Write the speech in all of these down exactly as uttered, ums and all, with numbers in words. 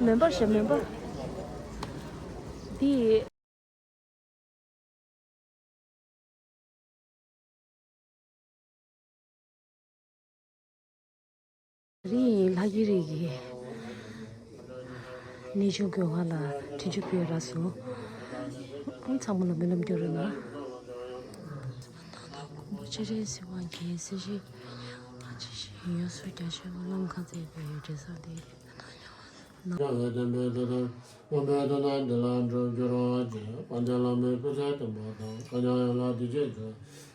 མེམ་བར་ཞེས་མེམ་བར། འདི། རིང་ལྷ་གི་རིགས་ཀྱི་གནས་ཆུང་གོས་ཁ་ལ་དྲིན་ཆུ་བོས་ར་སོ། ཚང་མ་ལ་སྨོན་ལམ་སྐྱོར་རོགས་གནང་། ཆེ་རེ་སི་ཝང་གི་སི་ཤི་ཆེ་ཤི་ཡོ་སུ་རྒྱ་ཆེ་བ་ལམ་ཁ་ཚེ་བའི་འབྲས་བཟང་དེ། བཀྲ་བའི་བསྟན་པའི་དོན་དམ་དབུ་མའི་དོན་དམ་འདི་ལ་འགྲོ་འགྱུར་བ་ཅན། དཔལ་ལྡན་བླ་མའི་སྐུ་ཚེ་བརྟན་པ་དང་། གང་ཉག་ཡན་ལག་བདེ་སྐྱིད་ཅན།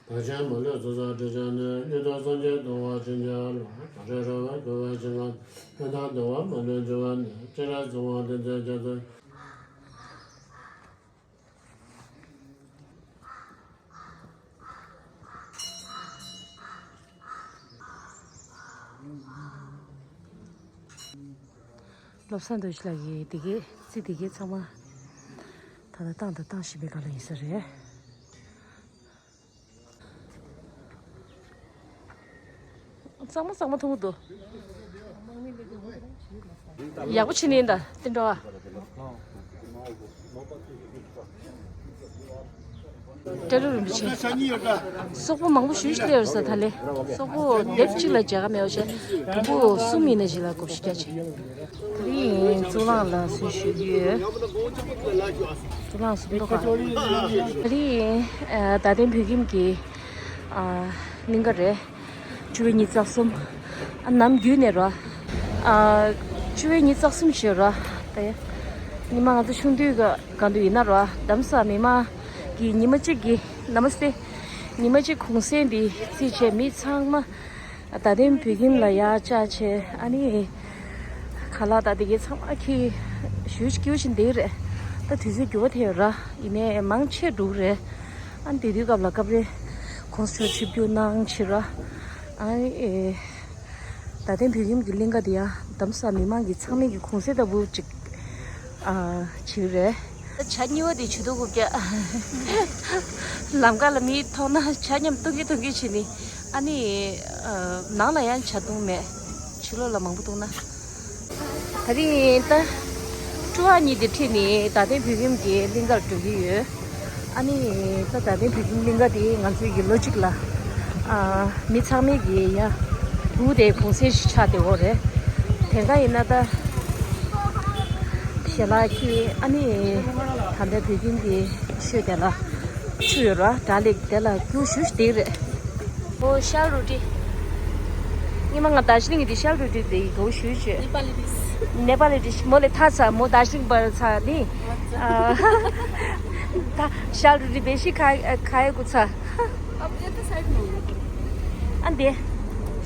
བདག་ཅག་མ་ལུས་ཚོགས་བསགས་སྒྲིབ་སྦྱངས་ནས། མྱུར་དུ་སངས་རྒྱས་གདུང་བ་ཅན་གྱི་བློ། བདག་ཅག་རེ་བ་འགུགས་པའི་ཞིང་ཁམས། ཕན་དང་བདེ་བ་མ་ལུས་འབྱུང་བ་ནས། སྤྱན་རས་གཟིགས་དབང་བསྟན་འཛིན་རྒྱ་མཚོའི། བློ་བཟང་རྡོ་རྗེ་ལགས་ཀྱིས་དེ་གའི་རྩི་དེ་གའི་ཚང་མ་ད་ལྟ་བཏང་དང་བཏང་བཞིན་པའི་སྒང་ལ་ཡིན་ས་རེད། གཙང་མ་གཙང་མ་མཐོང་གི་འདུག་ཡག་པོ་བྱས་ནས་ཡིན་ད་བསྟན་འགྲོ་ཨ། སྤྲེལ་རིགས་རིན་པོ་ཆེ། སོག་པོ་མང་པོ་ཞེ་པོ་ཅིག་སླེབས་ཡོད་ས་ད་ལེ། སོག་པོ་སྡེབ་གཅིག་ལ་མཇལ་ཁ་མེད་པ་བྱས། བོང་བུ་གསུམ་ཡིན་ན་ཞིག་ལ་བགོ་བཤའ་རྒྱག་བྱས། དེ་རིང་གཙུག་ལག་ལ་གསོལ་ཞུ་རྒྱུ་ཡོད། གཙུག་ལག་གསུམ་མདོ་ཁ། དེ་རིང་ཨ་རྡ་སྟེང་བོད་ཁྱིམ་གྱི་ཨ་གླིང་ག་རེད། བཅུ་པའི་ཉི་ཤུ་རྩ་གསུམ། ཨ་ནམ་རྒྱུན་ནས་རོ། ཨ་བཅུ་པའི་ཉི་ཤུ་རྩ་གསུམ་ཞེས་རོ། དེ་ཉི་མ་ང་ཚོ་ཆུང་དུས་ག་གང་དུ་ཡིན་ན་རོ། གདམ་ས་མི་མང་གི་ཉི་མ་གཅིག་གི་ན་མ་སྟེ། ཉི་མ་གཅིག་གུང་སེང་འདི་རྩིས་བྱས་མི་ཚང་མ་རྡ་སྟེང་བོད་ཁྱིམ་ལ་ཡར་བཅར་བྱས། ཨ་ནི་ཁ་ལག་དང་དེ་གའི་ཚང་མ་ཁྱི་ཞུ་ཞིག་སྐྱིད་པོ་ཞིག་འདི་རེད། ད་དུས་ཚོད་འགྱུར་བ་ཐེབས་ར། ཡིན་ནའི་མང་ཆེ་འགྲོ་གི་རེད། ཨ་ནི་དེ་དུས་སྐབས་ལ་སྐབས་རེ་ཁོང་ཚོ་ཆིབས་བསྒྱུར་གནང་བྱེད་ར། ཨ་ནི་ཨེ། རྡ་སྟེང་བོད་ཁྱིམ་གྱི་གླིང་ག་དེ་ཡང་གདམ་ས་མི་མང་གི་ཚང་མས་ཀྱི་གུང་སེང་ལྟ་བུ་ཅིག་ཨ་བྱེད་ཀྱི་རེད། བྱ་གཉིས་པ་དེ་ཇུས་གཏོགས་རྐུབ་བཀྱག་ལམ་ཁ་ལ་མི་མཐོང་ན་བྱ་མཉམ་བཏུང་གི་བཏུང་གི་བྱེད་ནི། ཨ་ནི་ཨ་ནང་ལ་ཡང་བྱ་བཏུང་མེད། ཕྱི་ལོགས་ལ་མང་པོ་བཏུང་ན། ད་རིང་ད་སྤྲོ་བ་གཉིས་དེ་ཁྲིད་ནས་རྡ་སྟེང་བོད་ཁྱིམ་གྱི་གླིང་གར་འགྲོ་གི་ཡོད། ཨ་ནི་ད་རྡ་སྟེང་བོད་ཁྱིམ་གླིང་ག་དེ་ང་ཚོའི་གི་ལོ་གཅིག་ལ་ཨ་མི་ཚང་མས་གི་ཡ་བུ་དེ་གུང་སེང་ཞིག་ཆགས་བསྡད་ཡོད་རེད། དེང་སང་ཡིན་ན་ད་ཞལ་ལག་ཁྱེར། ཨ་ནི་ད་ལྟ་བོད་ཁྱིམ་གྱི་ཤོད་དེ་ལ་ཆུ་ཡོད་ར། དྲ་ལེགས་དེ་ལ་རྒྱུགས་ཞུ་ཞུ་བསྡད་རེད། ཨོ་ཤལ་རུ་ཏི། ཉི་མ་ང་དར་ཇི་ལིང་གི་ཤལ་རུ་ཏི་དེ་གོ་ཞུ་ཞུ། ནེ་པ་ལི་ཏི། ནེ་པ་ལི་ཏི་མོ་ལེ་ཐ་ཚ་མོ་དར་ཇི་ལིང་པར་ཚ་ནི། ཨ་ད་ཤལ་རུ་ཏི་བེ་ཤི་ཁ་ཁ་ཡ་གུ་ཚ། ཨ་འདི་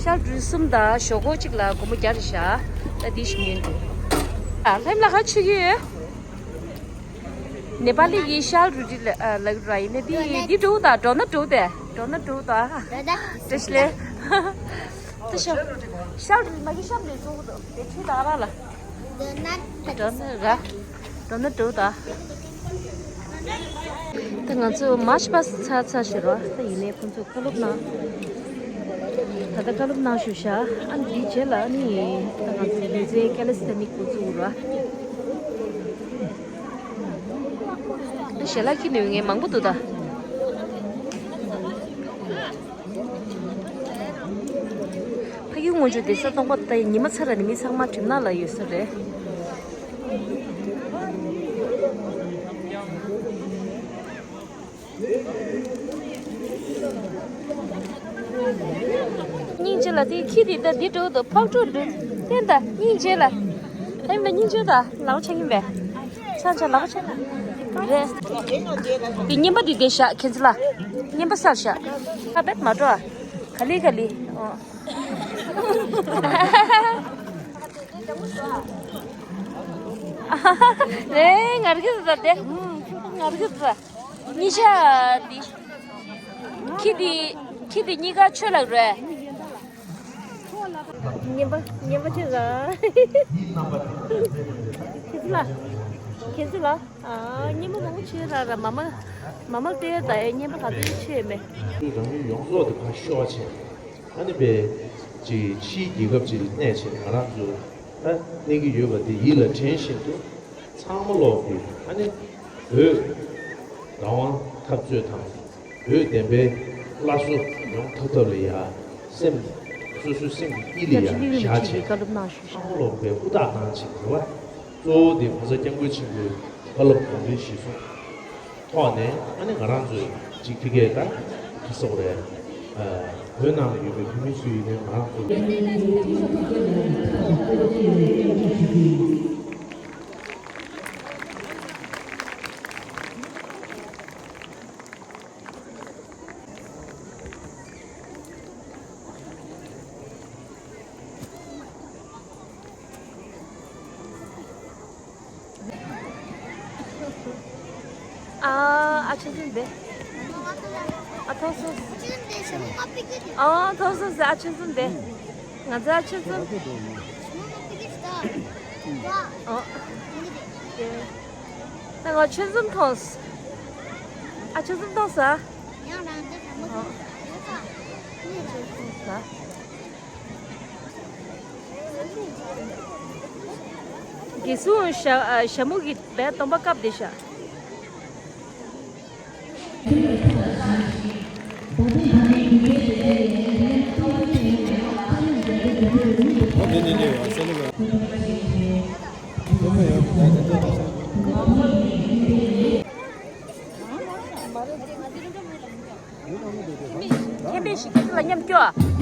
ཤལ་རུ་ཏི་གསུམ་དང་ཞོག་ཁོག་གཅིག་ལ་སྒོར་མོ་བརྒྱ་རེ་བཞག་ད་འདི་ཞིག་ཉོས་འདུག་ཨ་ལྷམ་ལ་ཁ་ཆུ་གི་ཡོད། ནེ་པ་ལི་གི་ཤལ་རུ་ཏི་ལ་ཨ་ལག་ར་ཡིན་ནི་འདི་འདི་འགྲོ་ད་འགྲོ་ན་འགྲོ་དེ་འགྲོ་ན་འགྲོ་ད། བཀྲ་ཤིས་བདེ་ལེགས། ད་ཤལ་ཤལ་རུ་ཏི་མ་གི་ཤམ་ལས་བཙོག་གི་འདུག་དེ་ཁྲིད་ད་ར་ལ། འགྲོ་ན་ར་འགྲོ་ན་འགྲོ་ད། ད་ང་ཚོ་མཱར་ཆི་པ་སི་ཚར་ཚར་ཞིག་རོ། ད་ཡིན་ནའི་ཁོང་ཚོ་བཀའ་སློབ་གནང་། ད་ལྟ་བཀའ་སློབ་གནང་ཞུ་ཤག་ཨ་ནི་འདིའི་རྗེས་ལ་ཨ་ནི་ད་ང་ཚོ་ལུས་རྩལ་ཀེ་ལི་སི་ཐེ་ནིག་འགོ་བཙུགས་ར། ཞལ་ལག་ཁྱེར་ནུས་ངས་མང་པོ་འདུག་ད། ཕ་ཡུལ་སྔོན་ཆད་བསྡད་ས་སྟོང་པ་ད་ཉི་མ་ཚ་ར་ནི་མི་ཚང་མ་གྲིབ་ནག་ལ་ཡོད་ས་རེད། སྙིང་རྗེ་ལ་དེ་ཁྱི་དེ་ད་འདི་འགྲོ་འདུག་ཕག་ཕྲུག་འདུག་བསྟན་ད་སྙིང་རྗེ་ལ། ཨེམ་ལ་སྙིང་རྗེ་ད་ལའོ་ཆ་ཡིན་པས། ཆ་ཆ་ལའོ་ཆ་རེད། དེ་རྔན་པ་དེ་དེ་བཞག་ཁྱེད་ཚོ་ལ། རྔན་པ་སར་བཞག་ཁ་བེད་མ་འགྲོ་ཨ། ག་ལི་ག་ལི། ཨོ། རེད་ང་རྒྱུ་ཟ་དེ། ང་རྒྱུ་ཟ། གཉིས་ཆ་འདི། ཁྱི་འདི། ཁྱི་འདི་གཉིས་ཀ་ཆོས་ལ་རེད། ཉན་པ་ཉན་པ་ཆེ་ར། ཁྱེད་ཚོ་ལ། ཁྱེད་ཚོ་ལ། ཨ་ཉན་པ་མང་པོ་ཆེ་ར་ར་མ་མ། མ་མ་ལྟེ་ད་ཡ་ཉན་པ་ག་ཚོད་ཆེ་མེད། རང་ཡུལ་ཡོངས་རྫོགས་དེ་ཕར་ཤོར་བ་བྱས། ཨ་ནི་པའི་ཅིག་ཕྱིའི་རྒྱལ་ཁབ་ཅིག་ལ་གནས་བྱས་ང་རང་ཚོ་ ད་གནས་ཀྱི་ཡོད་པ་དེ་ཡིད་ལ་དྲན་བཞིན་དུ། ཚང་མ་ལོག་གིས་ཨ་ནི་བོད་རང་དབང་འཐབ་རྩོད་དང་། བོད་བདེན་པའི་སླར་གསོ་ཡོང་ཐབས་ཐབས་ལ་ཡ། སེམས། སོ་སོའི་སེམས་ཀྱི་དཀྱིལ་ལ་ཡ་བཞག་བྱས། ཚང་མ་ལོག་པའི་ཧུར་ཐག་གནང་བྱས་རེད་བ། གཙོ་བོ་དེ་༸གོང་ས་༸སྐྱབས་མགོན་ཆེན་པོའི་བཀའ་སློབ་དགོངས་འགྲེལ་གཞིར་བཟུང་ཐོག་ནས། ཨ་ནི་ང་རང་ཚོས་ཅིག་ཕ་གིར་ད་ག་རེ་ཟེར་དགོས་རེད། ཨ། བོད་ནང་ལ་ཡོད་པའི་བོད་མི་ཚོ་ཡིན་ནའི་ང་རང་ཚོ། ཨ། ཨ་ཆེ་ཙུམ་བེ། ཨ་ཐོ་སོ། ཨ་ཐོ་སོ་སེ། ཨ་ཆེ་ཙུམ་བེ། ང་ཚོ་ཨ་ཆེ་ཙུམ། ཨ། ད་ང་ཆེ་ཙུམ་ཐོངས། ཨ་ཆེ་ཙུམ་ཐོངས་ས། དགེ་སུ་ཞྭ། ཨ། ཞྭ་མོ་གི་བས་སྟོན་པ་བཀབ་བསྡད་ཤག་མཁན་པོས་ཞིག་སྐད་ལ་མཉམ་སྐྱོ།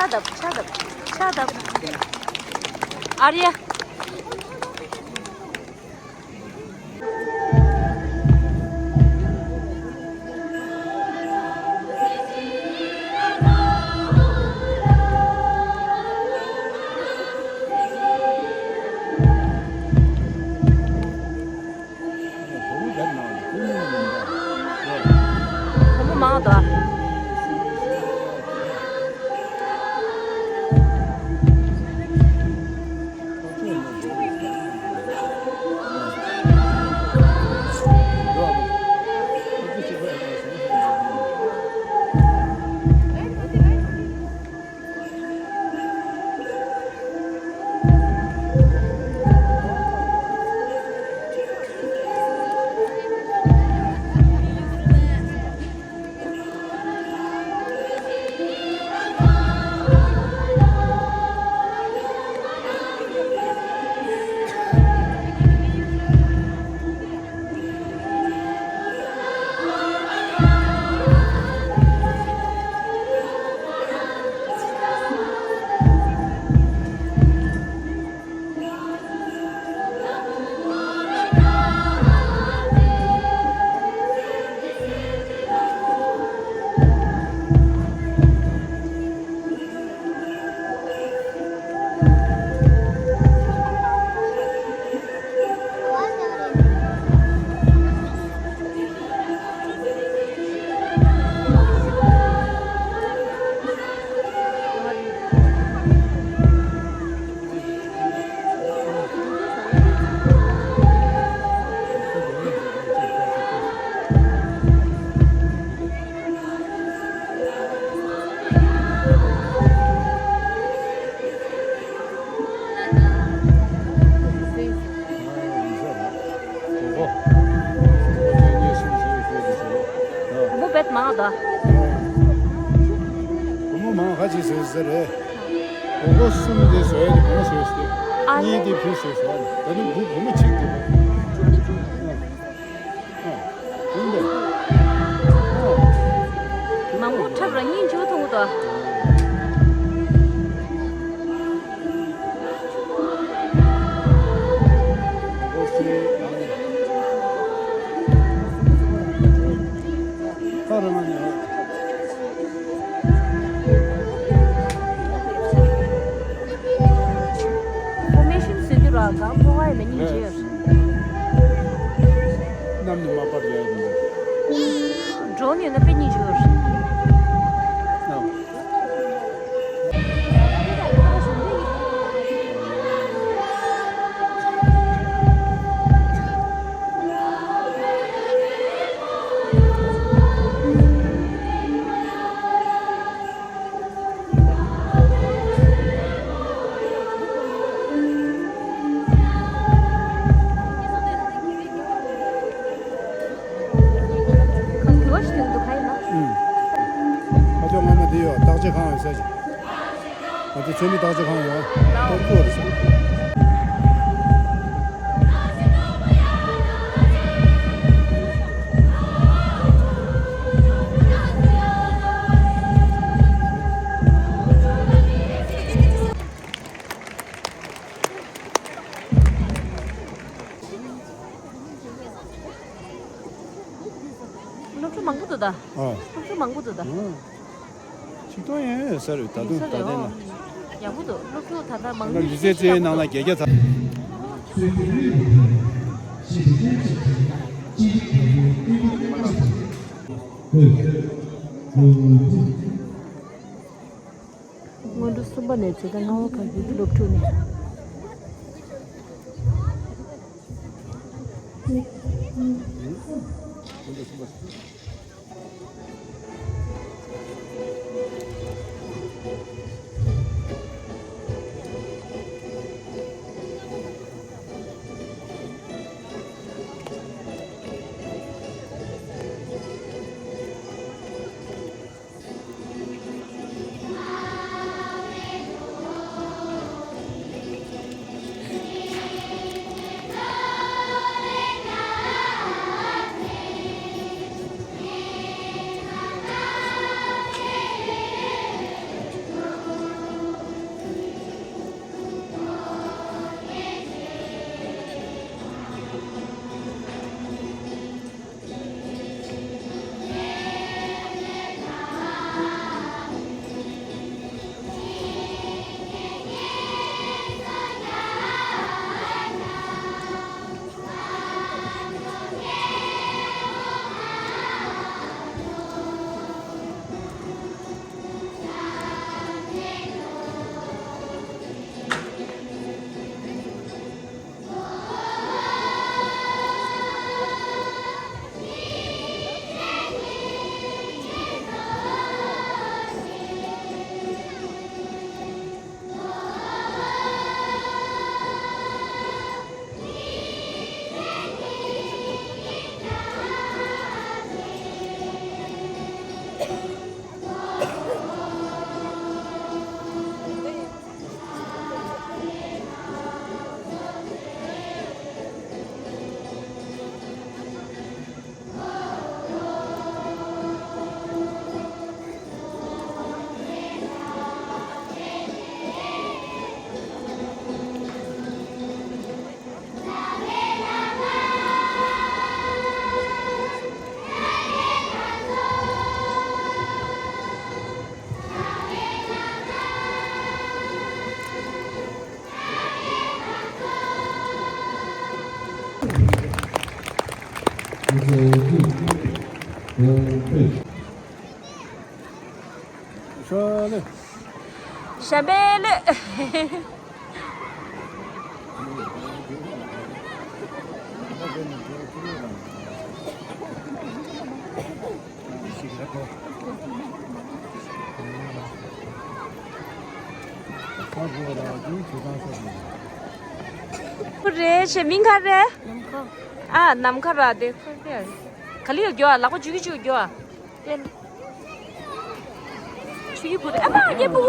Shut up, shut up, shut up. Arya. བུ་མོ་མང་དོ། བུ་མོ་བེད་མང་དོ། བུ་མོ་མང་ཁ་ཅིག་བཟོས་ཟེར་རེད། བུ་མོ་གསུམ་དེ་བཟོས་ཡ་དེ་བུ་མོ་བཟོས་ཏེ། ཨ་ལེ། གཉིས་དེ་བུ་བཟོས་ཟེར་བ་ནི་ད་ནི་བུ་བུ་མོ་གཅིག་དེ། མང་པོ་འཁྲབ་ར་སྙིང་རྗེ་པོ་མཐོང་གི་འདུག་ཕོར་མེ་ཤོན་བཟོས་དུས་ར་གང་ཕོ་བ་ཡིན་ན་སྙིང་རྗེ་ཡོད། གནམ་ནས་མ་བབས་ཡ་ཡིན་པ། ཌོ་རོན་ཡོད་ན་དཔེ་སྙིང་རྗེ་ཡོད། གང་དུ་བ་ཞིག་དུ་འདུག་ཁ་ཡིན་ན། ཨུམ། ཁ་ཐོག་སྔ་མ་འདི་ཡོད་བརྟག་དཔྱད་ཁང་ཡོད་ས་ཞིག་ང་ཚོ་ཚོད་མེད་བརྟག་དཔྱད་ཁང་ཡོད་བརྟག་དགོས་རེད་ཟེར། སློབ་ཕྲུག་མང་པོ་འདུག་ད། ཨ། སློབ་ཕྲུག་མང་པོ་འདུག་ད། ཨ། ཆིག་སྟོང་ཡན་ཡོད་ས་རེད་ད་དུང་ད་ལྟ་ན། ཡག་པོ་འདུག་སློབ་ཕྲུག་ད་ལྟ་མང་ང་ཉུང་ལུས་རྩལ་ཅན་ནང་ལ་བརྒྱད་བརྒྱ་ཚར། སྔོན་འགྲོ་གསུམ་པ་ནས་བྱེད་ཀ་ལྔ་པ་བར་གྱི་སློབ་ཕྲུག་ནས། ཤ་ལེ། ཤ་མེད་ལེ། ཁོ་རེད་ཆེ་མིང་ག་རེད། ནམ་མཁའ། ཨ་ནམ་མཁའ་ར་དེ་ཁོ་དེ། ག་ལེར་ཡོད་རྒྱུ་ཨ། ལག་པ་འཇུ་གི་འཇུ་གི་རྒྱུ་ཨ། ཆུ་ཡི་བུ་དེ་ཨ་མ་རྒྱལ་པོ།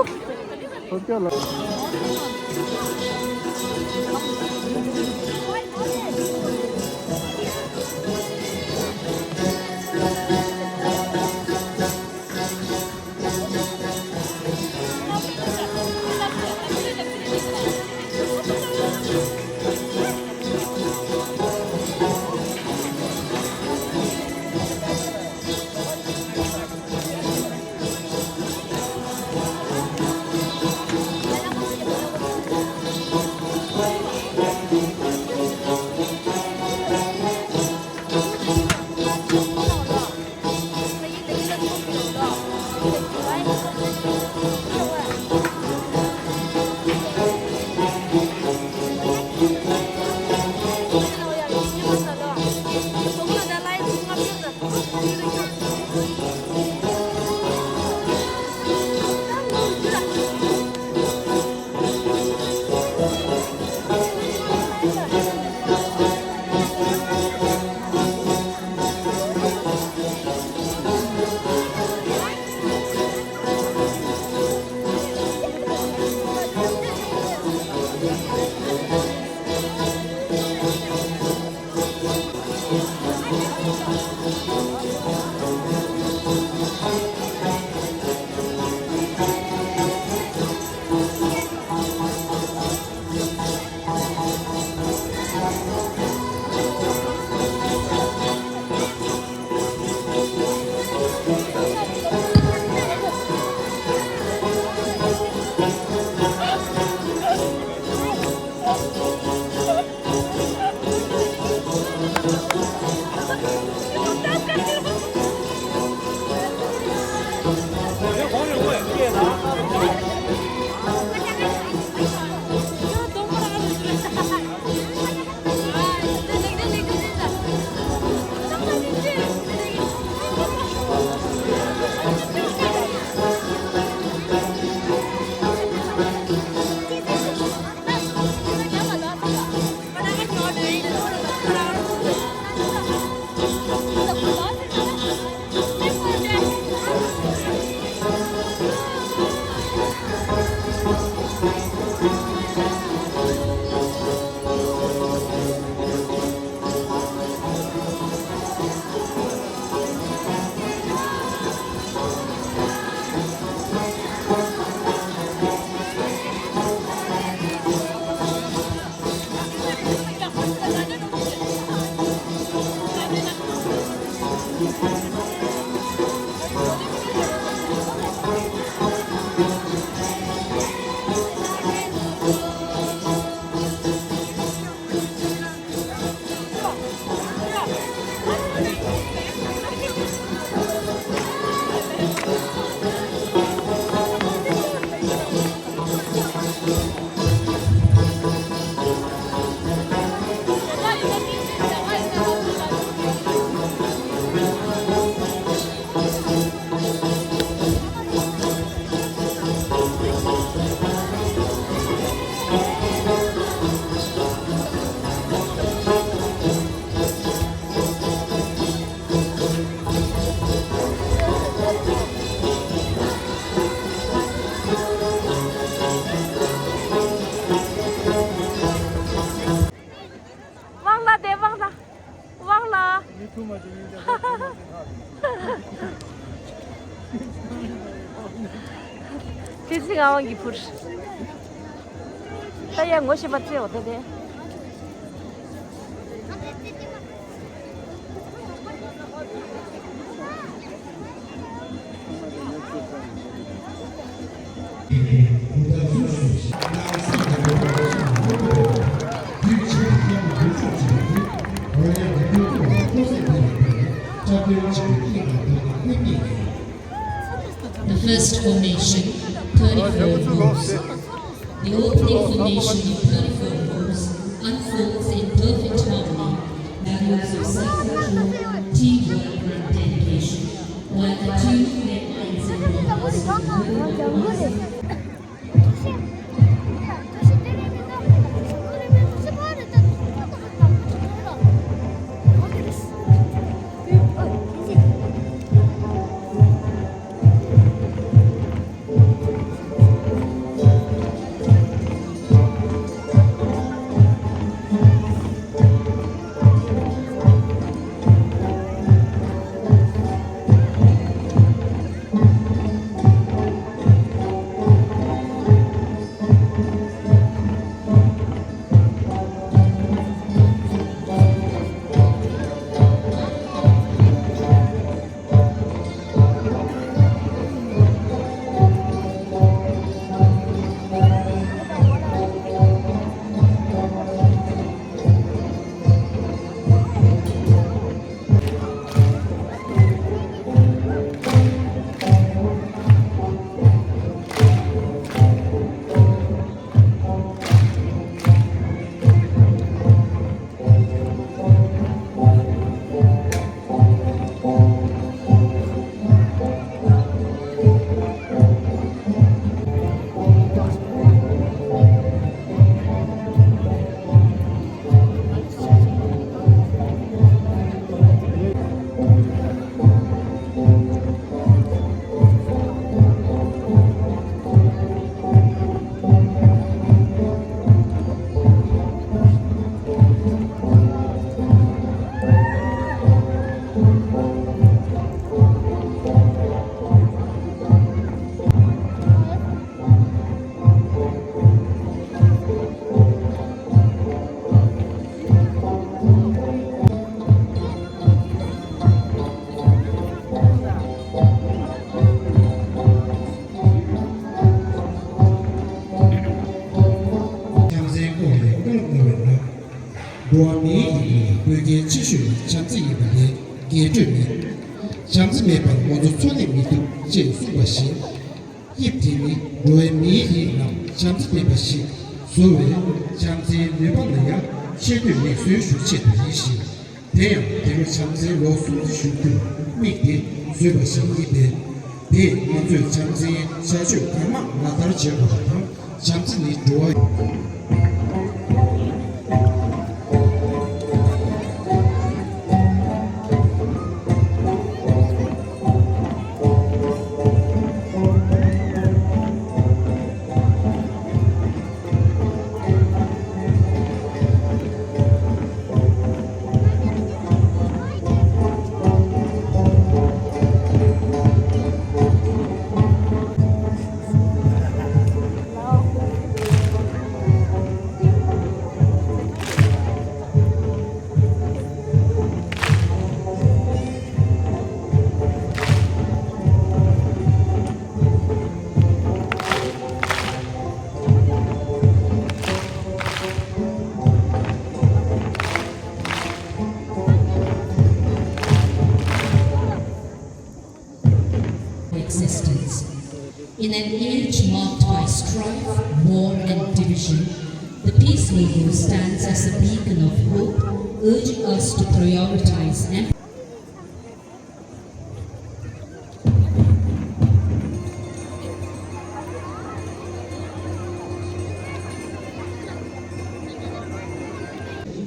དབང་ལ་དེ་དབང་ལ། དབང་ལ། མི་ཐུབ་མ་བྱུང་ཡིན་ཀྱང་། དེ་ཚིག་ཨ་དབང་གི་ཕུར། ད་ཡ་ངོ་ཤེས་པ་བརྩེའོ་དེ་དེ། First formation, thirty-four moves. The opening formation of thirty-four moves unfolds in perfect harmony, values of self-control, teamwork, and dedication, while the two left lines and bodies of the བྱམས་བརྩེའི་སྐོར་ལས་བཀའ་སློབ་གནང་བའི་ནང་། འགྲོ་བ་མིའི་རིགས་ལ་དགོས་གལ་ཆེ་ཤོས་ནི་བྱམས་བརྩེ་ཡིན་པ་ལས་འགལ་འགྲོས་མེད། བྱམས་བརྩེ་མེད་པར་ང་ཚོ་འཚོ་གནས་མི་ཐུབ་ཅེས་གསུངས་པ་བཞིན། དབྱིབས་དེ་ནི་འགྲོ་བའི་མིའི་རིགས་རྣམས་བྱམས་བརྩེ་ལྡན་པ་ཞིག་བཟོ་བའི་བྱམས་བརྩེའི་ནུས་པ་ལ་ཡང་ཆེ་བསྟོད་ལེགས་གསོལ་ཞུ་ཆེད་དུ་ཡིན་ཞིང་། དེ་ཡང་དེ་རུ་བྱམས་བརྩེའི་ལོ་སྲུང་བརྩི་ཞུ་རྒྱུར་དམིགས་ཏེ་བཟོས་པ་ཞིག་ཡིན་པས། དེས་ང་ཚོས་བྱམས་བརྩེའི་བྱ་སྤྱོད་གང་མང་ལག་བསྟར་བྱེད་དགོས་པ་དང་། བྱམས་བརྩེ་ནི་འགྲོ་བ། Existence. In an age marked by strife, war, and division, the Peace Logo stands as a beacon of hope, urging us to prioritize empathy.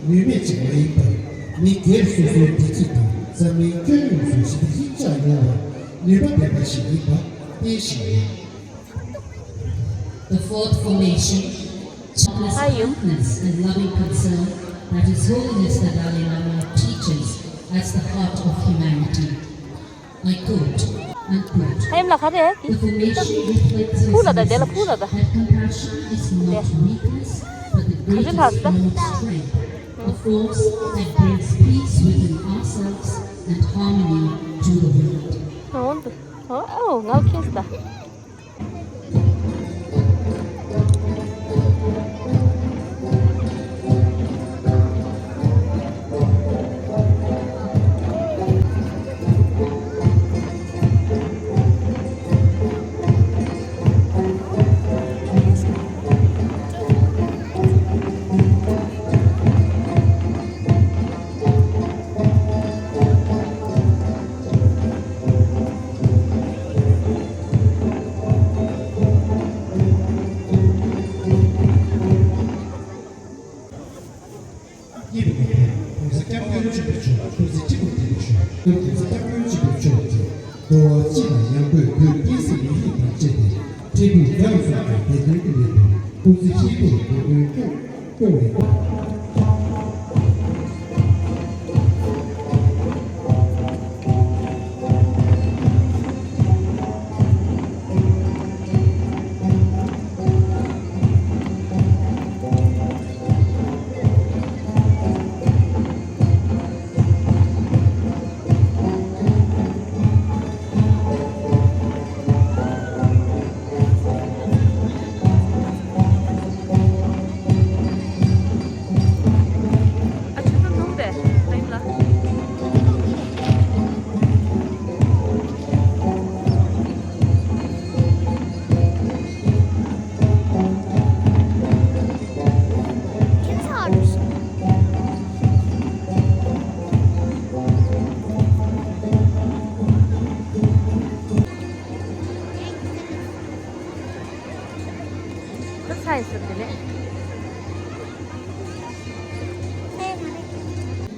ནུས་མེད་ཅིག་མ་ཡིན་པར། མི་སྒེར་སོ་སོའི་བདེ་སྐྱིད་དང་འཛམ་གླིང་ཁྱོན་ཡོངས་སུ་ཞི་བདེ་ལྷིང་འཇགས་ཡོང་བར་ནུས་པ་ལྡན་པ་ཞིག་ཡིན་པ་བསྟན་བཞིན་ཡོད། The fourth formation, Thomas' kindness and loving concern that His Holiness the Dalai Lama teaches as the heart of humanity. I quote, unquote, ཨ་ཡིམ་ལ་ག་རེ། The formation reflects his message that compassion is not weakness, but the greatest form of strength, a force that brings peace within ourselves and harmony to the world. ཨོ་ཨོ་ངའོ་ཁེས་ད། ཡང་སྒོས་བོད་སྐྱེས་སྲིད་མི་ཡིག་དང་བཅས་ཏེ་འཕྲལ་ཕུགས་རྒྱ་ལ་སོགས་པའི་བདེ་དོན་གྱི་ལས་དོན་ཀུང་སི་ཆེན་པོར་འགོ་ཁྲིད་གཏོང་བའི་སྐོར།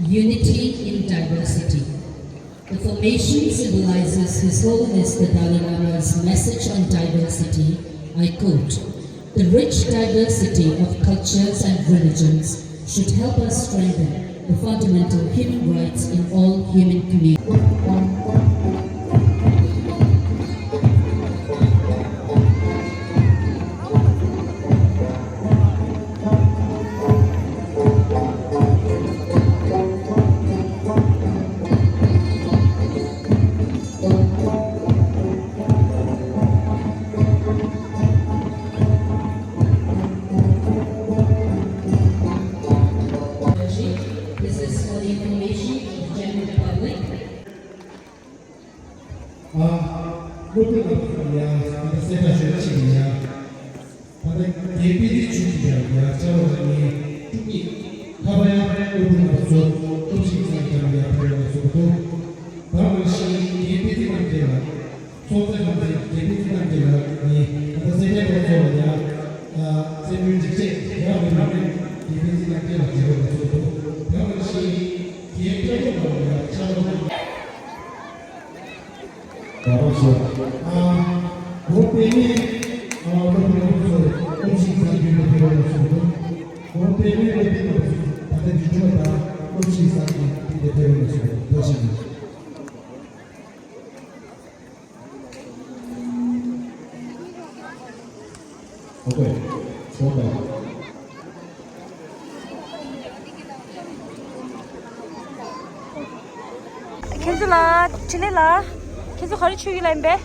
Unity in diversity. The formation symbolizes His Holiness the Dalai Lama's message on diversity. I quote, "The rich diversity of cultures and religions should help us strengthen the fundamental human rights in all human communities." This is for the information of the general public. ཨ། སློབ་དཔོན་རྣམ་པ་ཚོ་ཡ། ད་ལྟ་གསལ་བསྒྲགས་ཞུ་ཡ་ཞིག་ཡིན་ཡ། ད་ལྟ་རྒན་དཔལ་ལྡན་ཆོས་ཀྱི་རྒྱལ་རྒྱལ་ལ་ཆ་ལོ་ལ་ཉེ་བཅུ་གཉིས། ཁ་པ་ཡ་སློབ་དཔོན་རྣམ་པ་ཚོ་སློབ་ཞིང་ཚང་རྒྱ་མི་ཡ་ཕེ་ར་ལ་སོགས་པ་དང་། ད་ག་ནང་བཞིན་རྒན་དཔལ་ལྡན་རྣམ་རྒྱལ་ལ། ཚོགས་གཙོ་ཁང་ཚན་རྒན་དཔལ་ལྡན་རྣམ་རྒྱལ་ལགས་ནི་ད་ལྟ་སེ་ཐན་པ་ཚོ་ལ་ཡང་ཨ་སེམས་ནུས་འཇིགས་བྱེད་ཡག་པོ་ཡོད་མེད་རྒན་དཔལ་ལྡན་རྣམ་རྒྱལ་ལགས་བྱེད་དགོས་པ་ཚོ་དང་། ད་ག་ནང་བཞིན་རྒན་སྐྱབས་མགོན་ལགས་ལ་ཡང་ཕྱག་རོགས་གནང་། རྒྱ་རོགས་ཚོ། ཨ་འོ་དེ་ནས་ཨ་སློབ་དཔོན་རྣམ་པ་ཚོ་སློབ་ཞིང་ཚང་རྒྱུན་དུ་ཕེབས་པ་ལ་སོགས་དང་། འོ་དེ་ནས་སློབ་དཔོན་རྣམ་པ་ཚོ་ད་ལྟ་འཇུ་ཆུ་བ་དང་སློབ་ཞིང་ཚང་རྒྱུན་དུ་ཕེབས་པ་ལ་སོགས་དང་། ཐུགས་རྗེ་ཆེ། ཨོ་ཀེ། ཚོགས་པ། མཁན་ཚོ་ལ་འཕྲིན་ལས་ལ། མཁན་ཚོ་ག་རེ་ཆོས་ཡིན་ལ་ཡིན་པས།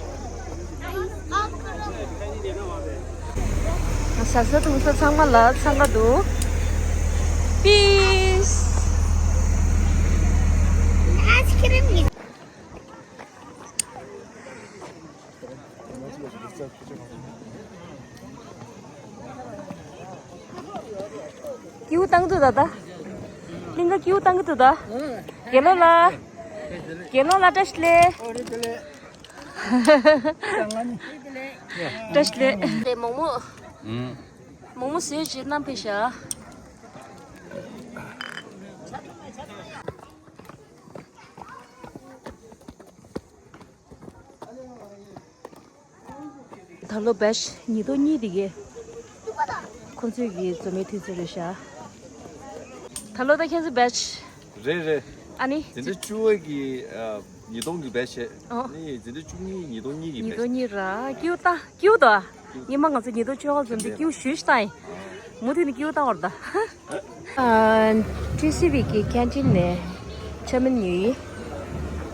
ང་ཟ་ས་འཐུང་ས་ཚང་མ་ལ་འཚང་ཁ་འདུག་པིས། ཨའི་སི་ཁི་རིམ་ཡིན། ཀིའུ་བཏང་འདུག་ད་ད། གླིང་ག་ཀིའུ་བཏང་གི་འདུག་ད། དགེ་སློང་ལགས། དགེ་སློང་ལགས་བཀྲ་ཤིས་བདེ་ལེགས། བཀྲ་ཤིས་བདེ་ལེགས། དེ་མོག་མོག་ཨུམ། མོག་མོག་བཟོས་བྱས་བསྣམས་ཕེབས་ཤག་ད་ལོ་བེ་ཆ་ཉིས་སྟོང་གཉིས་དེ་གའི་ཁོང་ཚོས་ཀྱི་འཛོམས་མའི་དུས་ཚོད་རེད་ཤག་ད་ལོ་ད་ཁྱེད་ཚོ་བེ་ཆ། རེད་རེད། ཨ་ནི། འཛིན་གྲྭ་བཅུ་པ་གི་ཨ་ཉིས་སྟོང་གི་བེ་ཆ་བྱས། ཨོ། ནི་འཛིན་གྲྭ་བཅུ་གཉིས་ཉིས་སྟོང་གཉིས་ཀྱི་ཉིས་བེ་ཆ་སྟོང་གཉིས་ར་ཀིའུ་ད་ཀིའུ་ད། ཉི་མ་ང་ཚོ་ཉིས་སྟོང་བཅོ་ལྔ་འཛོམས་དུས་ཀིའུ་ཞུས་ཤིག་ད་ཡིན། མུ་མཐུད་ནས་ཀིའུ་བཏང་བར་གདའ། ཨ། ཊི་སི་ཝི་གི་ཁེན་ཊིན་ནས་ཆོས་མིན་ཉོས་ཡིན།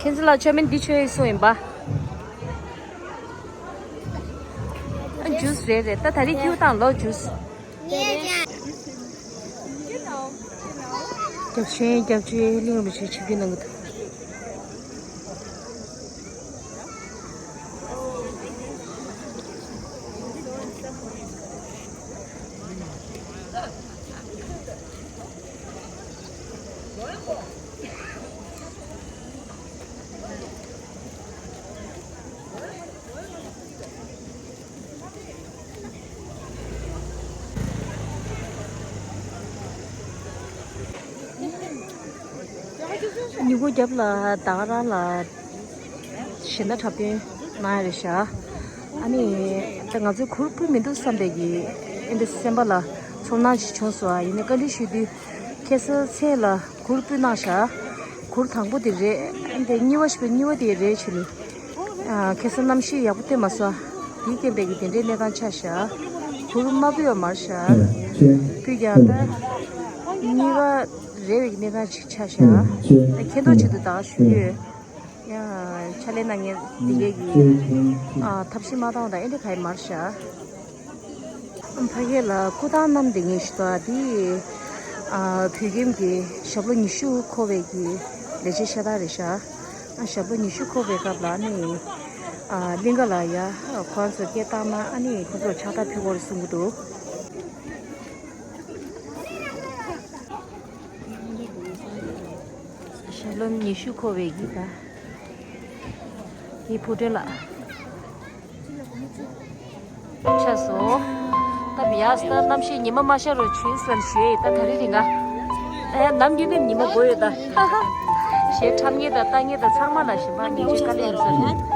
ཁྱེད་ཚོ་ལ་ཆོས་མིན་འདི་མཆོད་ཡིན་གསུངས་ཡིན་པ། ཨ། ཇུས་རེད་རེད། ད་ད་རེས་ཀིའུ་བཏང་ལོ་ཇུས། རྒྱབ་ཆེན་རྒྱབ་ཆེན་གླིང་རིན་པོ་ཆེ་ཆིབས་བསྒྱུར་གནང་གི་འདུག་མྱུ་གུ་རྒྱབ་ལ་ད་ག་རང་ལ་གཞས་སྣ་འཁྲབ་སྟོན། ན་རེ་ཤ། ཨ་ནི་ད་ང་ཚོས་གུར་ཕུབ་མི་འདུག་བསམ་པའི་གི་ཨེ་འདི་སེམས་པ་ལ་ཚོར་སྣང་ཞིག་བྱུང་སོང་། ཨ་ཡིན་ནའི་བཀའ་འདྲི་ཞུ་དུས་ཁ་སང་མཚན་ལ་གུར་ཕུབ་གནང་ཤག་གུར་དང་པོ་དེ་རེད། ཨེ་འདི་གཉིས་པ་ཞིག་པའི་གཉིས་པ་དེ་རེད་བྱས་ནས། ཨ་ཁ་སང་གནམ་གཤིས་ཡག་པོ་སྟོན་མ་སོང་། དེའི་རྐྱེན་པས་གི་དེ་འདྲའི་གནས་སྟངས་ཆགས་ཤག་གུར་མ་ཕུབ་པ་མ་རེད་ཤག་ཕུབ་ཀྱང་ད་གཉིས་པ་རེད་པའི་གི་གནས་སྟངས་ཅིག་ཆགས་ཤག་མཁྱེན་རྟོགས་ཆེད་དུ་ད་ཞུ་གི་ཡོད། ཡང་ཕྱག་ལས་གནང་མཁན་འདི་གའི་གི་ཨ་ཐབས་ཤེས་མ་བཏང་བ་དང་ཨེ་འདྲ་ག་ཡི་མར་བཞག་ཕ་གི་ལ་སྐུ་ཐང་བསྣམས་བསྡད་མཁན་ཞིག་འདུག་ཨ་འདི་ཨ་བོད་ཁྱིམ་གྱི་ཞབས་ལོ་ཉི་ཤུ་འཁོར་བའི་གི་ལས་བྱེད་ཤ་སྟག་རེད་ཤག་ཨ་ཞབས་ལོ་ཉི་ཤུ་འཁོར་བའི་སྐབས་ལ་ནི་ཨ་གླིང་ག་ལ་ཡ་ཁོ་རང་ཚོ་སྐད་བཏང་ན་ཨ་ནི་ཁོ་ཚོར་ཕྱག་རྟགས་ཕུལ་དགོས་རེད་གསུང་གི་འདུག་ཞལ་ལུང་ཉི་ཤུ་འཁོར་བའི་ཡིག་ད། ཡི་བུ་སྒྲོན་ལགས། ཆགས་སོང་། ད་མི་ཡག་ད་གནམ་གཤིས་ཉི་མ་མ་ཤར་རུ་ཆུ་སེམས་ཞུ་ཡི་ད་ད་རི་རི་ང་། ཨེ་ནམ་རྒྱུན་ནས་ཉི་མ་དགོས་ཡོད་ད། ཞེ་ཁྲམ་ངེས་ད་ལྟ་ངེས་ད་ཚང་མ་ལ་ཞིམ་པ་ཉིན་གཅིག་དཀའ་ལས་ཡིན་ས་རེད།